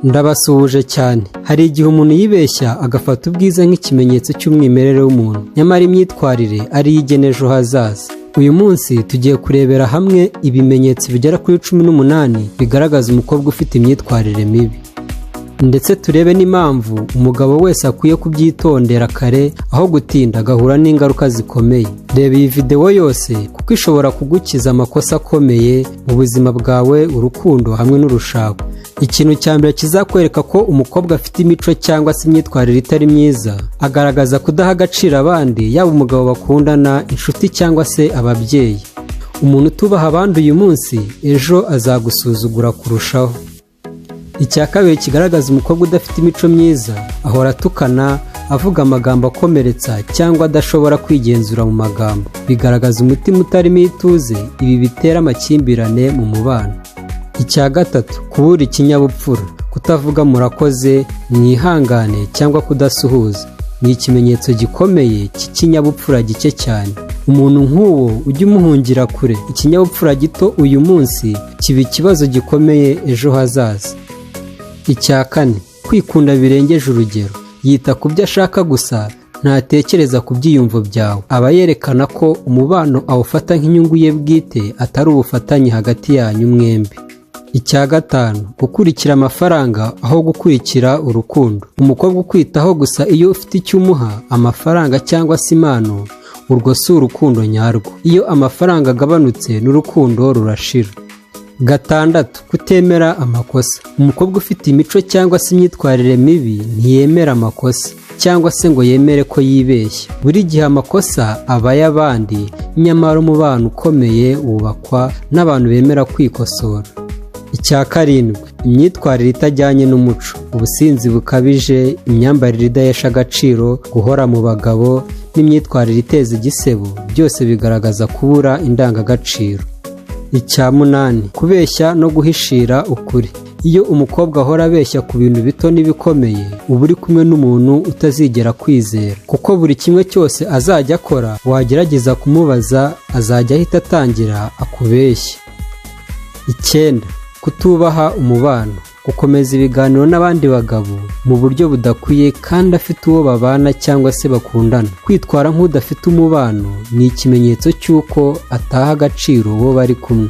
Ndabasuhuje cyane. Hari igihe umuntu yibeshya agafata ubwiza nk'ikimenyetso cy'umwimerere w'umuntu, nyamara imyitwarire ariyo igena ejo hazaza. Uyu munsi tugiye kurebera hamwe ibimenyetso bigera kuri 18 bigaragaza umukobwa ufite imyitwarire mibi, ndetse turebe n'impamvu umugabo wese akwiye kubyitondera kare aho gutinda agahura n'ingaruka zikomeye. Reba iyi videwo yose kuko ishobora kugukiza amakosa akomeye mu buzima bwawe, urukundo hamwe n'urushako. Ikintu cya mbere kizakwereka ko umukobwa afite imico cyangwa se imyitwarire itari myiza, agaragaza kudaha agaciro abandi, yaba umugabo bakundana, inshuti cyangwa se ababyeyi. Umuntu utubaha abandi uyu munsi, ejo azagusuzugura kurushaho. Icya kabiri kigaragaza umukobwa udafite imico myiza, ahora atukana, avuga amagambo akomeretsa cyangwa adashobora kwigenzura mu magambo. Bigaragaza umutima utarimo ituze, ibi bitera amakimbirane mu mubano. Icya gatatu, kubura ikinyabupfura, kutavuga murakoze, mwihangane cyangwa kudasuhuza ni ikimenyetso gikomeye cy'ikinyabupfura gike cyane. Umuntu nk'uwo ujye umuhungira kure. Ikinyabupfura gito uyu munsi kiba ikibazo gikomeye ejo hazaza. Icya kane, kwikunda birengeje urugero. Yita ku byo ashaka gusa, ntatekereza ku byiyumvo byawe. Aba yerekana ko umubano awufata nk'inyungu ye bwite, atari ubufatanye hagati yanyu mwembi. Icya gatanu, gukurikira amafaranga aho gukurikira urukundo. Umukobwa ukwitaho gusa iyo ufite icyo umuha, amafaranga cyangwa se impano, urwo si urukundo nyarwo. Iyo amafaranga agabanutse, n'urukundo rurashira. Gatandatu, kutemera amakosa. Umukobwa ufite imico cyangwa se imyitwarire mibi ntiyemera amakosa cyangwa se ngo yemere ko yibeshya. Buri gihe amakosa aba ay'abandi, nyamara umubano ukomeye wubakwa n'abantu bemera kwikosora. Icya karindwi, imyitwarire itajyanye n'umuco. Ubusinzi bukabije, imyambarire idahesha agaciro, guhora mu bagabo n'imyitwarire iteza igisebo, byose bigaragaza kubura indangagaciro. Icya munani, kubeshya no guhishira ukuri. Iyo umukobwa ahora abeshya ku bintu bito n'ibikomeye, uba uri kumwe n'umuntu utazigera kwizera, kuko buri kimwe cyose azajya akora wagerageza kumubaza azajya ahita atangira akubeshye. Icyenda, kutubaha umubano. Gukomeza ibiganiro n'abandi bagabo mu buryo budakwiye kandi afite uwo babana cyangwa se bakundana. Kwitwara nk'udafite umubano ni ikimenyetso cy'uko ataha agaciro uwo bari kumwe.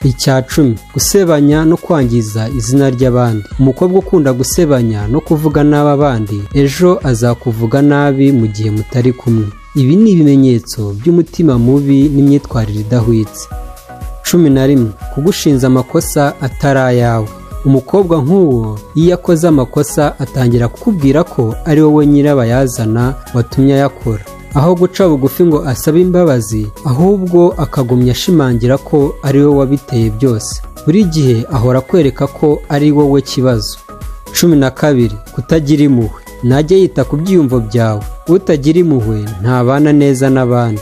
Icya 10, gusebanya no kwangiza izina ry'abandi. Umukobwa ukunda gusebanya no kuvuga nabi abandi, ejo azakuvuga nabi mu gihe mutari kumwe. Ibi ni ibimenyetso by'umutima mubi n'imyitwarire idahwitse. 11, kugushinza amakosa atari ayawe. Umukobwa nk'uwo iyo akoze amakosa atangira kukubwira ko ari wowe nyirabayazana watumye ayakora, aho guca bugufi ngo asabe imbabazi, ahubwo akagumya ashimangira ko ari wowe wabiteye byose. Buri gihe ahora akwereka ko ari wowe kibazo. 12, kutagira impuhwe. Ntajya yita ku byiyumvo byawe. Utagira impuhwe ntabana neza n'abandi.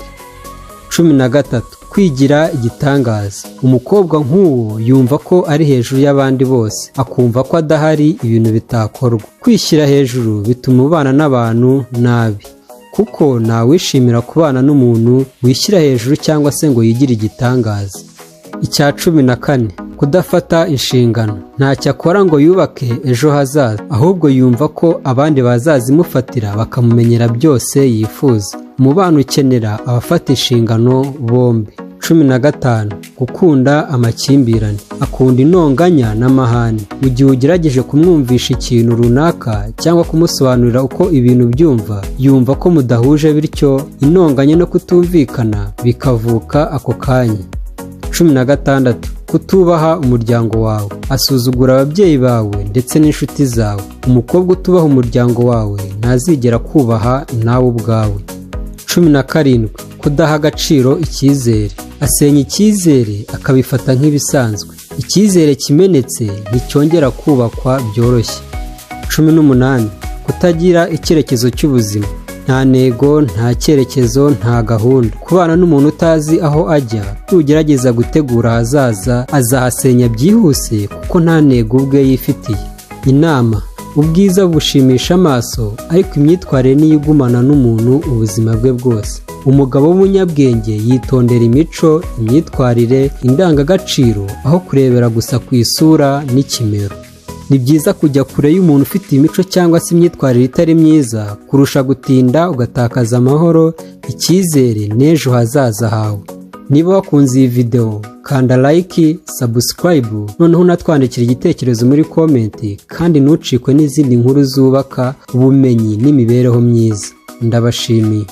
13, kwigira igitangaza. Umukobwa nk'uwo yumva ko ari hejuru y'abandi bose, akumva ko adahari ibintu bitakorwa. Kwishyira hejuru bituma ubana n'abantu nabi, kuko ntawishimira kubana n'umuntu wishyira hejuru cyangwa se ngo yigire igitangaza. Icya 14, kudafata inshingano. Ntacyo akora ngo yubake ejo hazaza, ahubwo yumva ko abandi bazazimufatira bakamumenyera byose yifuza. Umubano ukenera abafata inshingano bombi. 15, gukunda amakimbirane. Akunda intonganya n'amahane. Mu gihe ugerageje kumwumvisha ikintu runaka cyangwa kumusobanurira uko ibintu byumva, yumva ko mudahuje, bityo intonganya no kutumvikana bikavuka ako kanya. 16, kutubaha umuryango wawe. Asuzugura ababyeyi bawe ndetse n'inshuti zawe. Umukobwa utubaha umuryango wawe ntazigera kubaha nawe ubwawe. 17, kudaha agaciro icyizere. Asenya icyizere akabifata nk'ibisanzwe. Icyizere kimenetse nticyongera kubakwa byoroshye. 18, kutagira icyerekezo cy'ubuzima. Nta ntego, nta cyerekezo, nta gahunda. Kubana n'umuntu utazi aho ajya, nugerageza gutegura ahazaza azahasenya byihuse kuko nta ntego ubwe yifitiye. Inama: ubwiza bushimisha amaso, ariko imyitwarire niyo igumana n'umuntu ubuzima bwe bwose. Umugabo w'umunyabwenge yitondera imico, imyitwarire, indangagaciro, aho kurebera gusa ku isura n'ikimero. Ni byiza kujya kure y'umuntu ufite imico cyangwa se imyitwarire itari myiza kurusha gutinda ugatakaza amahoro, icyizere n'ejo hazaza hawe. Niba wakunze iyi video, kanda like, subscribe, noneho unatwandikira igitekerezo muri comment, kandi ntucikwe n'izindi nkuru zubaka ubumenyi n'imibereho myiza. Ndabashimiye.